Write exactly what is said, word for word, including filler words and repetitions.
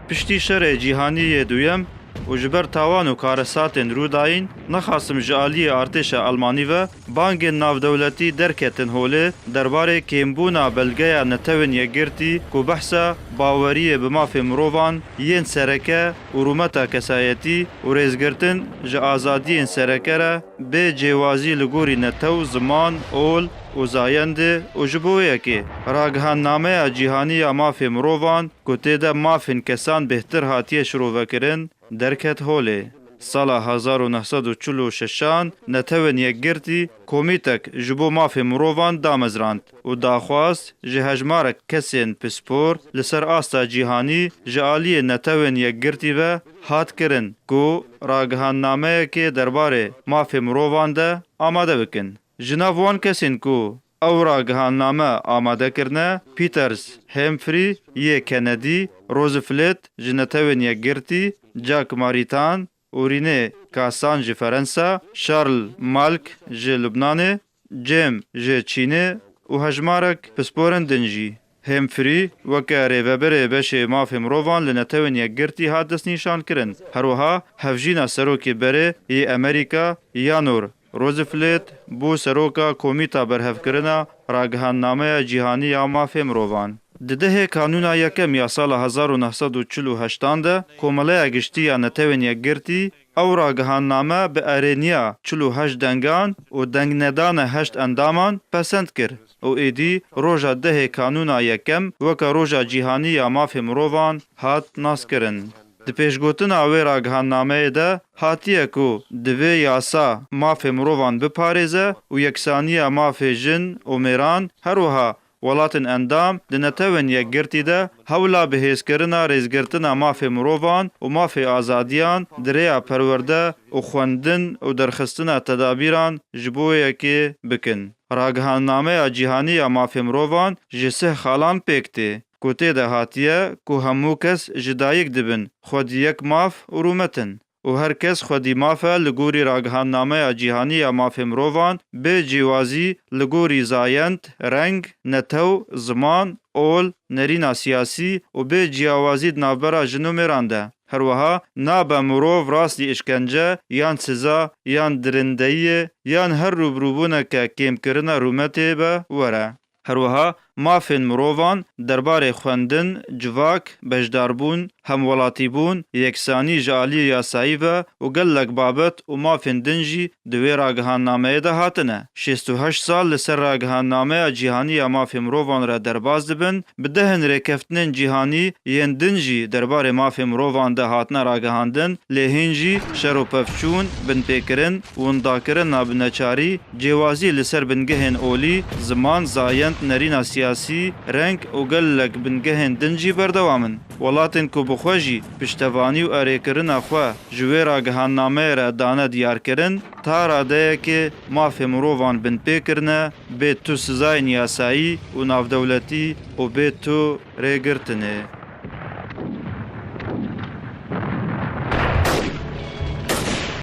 Piştî Şerê Cîhanî yê Duyem û ji ber tawan û karesatên rûdayîn, nexasim ji aliyê artêşa Almanî ve bangên navdewletî derketin holê derbarê kêmbûna belgeya Netewên Yekgirtî ku behsa baweriyê bi mafê mirovan yên sereke û rûmeta kesayetî û rêzgirtin ji azadiyên sereke re bê cêwazî li gorî netew, ziman, ol û zayendê û ji bo wê yekê Ragihandnameya Cîhanî ya Mafê Mirovan ku tê de mafên kesan bêhtir hatiye şirovekirin, derket holê. Sala hezar û neh sed û çil û şeşan Netewên Yekgirtî komîtek ji bo mafê mirovan damezrand û daxwaz ji hejmarek kesên pispor li ser asta cîhanî ji aliyê Netewên Yekgirtî ve hat kirin ku ragihandnameyekê derbarê mafê mirovan de amade bikin. Ji nav wan kesên ku ew ragihandname amade kirine, Peters Humphrey yê Kennedy, Roosevelt ji Netewên Yekgirtî, Jacques Maritain û René Cassin ji Ferensa, Charles Malk ji Lubnanê, Cem ji Çînê û hejmarek pisporên din jî. Humphrey weke rêvebirê beşê mafê mirovan li Netewên Yekgirtî hat destnîşankirin. Her wiha hevjîna serokê berê yê Amerîka, Yanor Roosevelt, bû seroka Komîta Berhevkirina Ragihandnameya Cîhanî ya Mafê Mirovan. Di dehê Kanûna Yekem ya sala hezar û neh sed û çil û heştan de Komeleya Giştî ya Netewên Yekgirtî ew ragihandname bi erêniya çil û heşt dengan û dengnedana heşt endaman pesend kir û êdî roja dehê Kanûna Yekem weke Roja Cîhanî ya Mafê Mirovan hat naskirin. Di pêşgotina wê ragihandnameyê de hatiye ku divê yasa mafê mirovan biparêze û yeksaniya mafê jin û mêran, her wiha welatên endam di Netewên Yekgirtî de hewla bihêzkirina rêzgirtina mafê mirovan û mafê azadiyan di rêya perwerde û xwendin û derxistina tedabîran ji bo yekê bikin. Ragihandnameya Cîhanî ya Mafê Mirovan ji sih xalan pêk tê, ku tê de hatiye ku hemû kes ji dayik dibin xwedî yek maf û rûmet in û her kes xwedî maf e li gorî Ragihandnameya Cîhanî ya Mafê Mirovan bê cîwazî li gorî zayend, reng, netew, ziman, ol, nerîna siyasî û bê ciyawazî di navbera jin û mêran de. Her wiha nabe mirov rastî îşkence yan siza yan dirindeyiyê yan her rûbirûbûneke kêmkirina rûmetê be were. Her wiha mafên mirovan derbarê xwendin, civak, beşdarbûn, hemwelatîbûn, yeksanî ji aliyê yasayî ve û gelek babet û mafên din jî di wê ragihandnameyê de hatine. Şêst û heşt sal li ser Ragihandnameya Cîhanî ya Mafê Mirovan re derbas dibin, bi dehên rêkeftinên cîhanî yên din jî derbarê mafê mirovan de hatine ragihandin, lê hîn jî şer û pevçûn, binpêkirin, windakirina bi neçarî, cêwazî li ser bingehên olî, ziman, zayend, nerîna siyasî, reng û gelek bingehên din jî berdewam in. Welatên ku bi xwe jî piştevanî û erêkirina xwe ji wê ragihandnameyê re dane diyarkirin, ta radeyekê mafê mirovan binpê kirine, bê tu sizayên yasayî û navdewletî û bê tu rêgirtinê.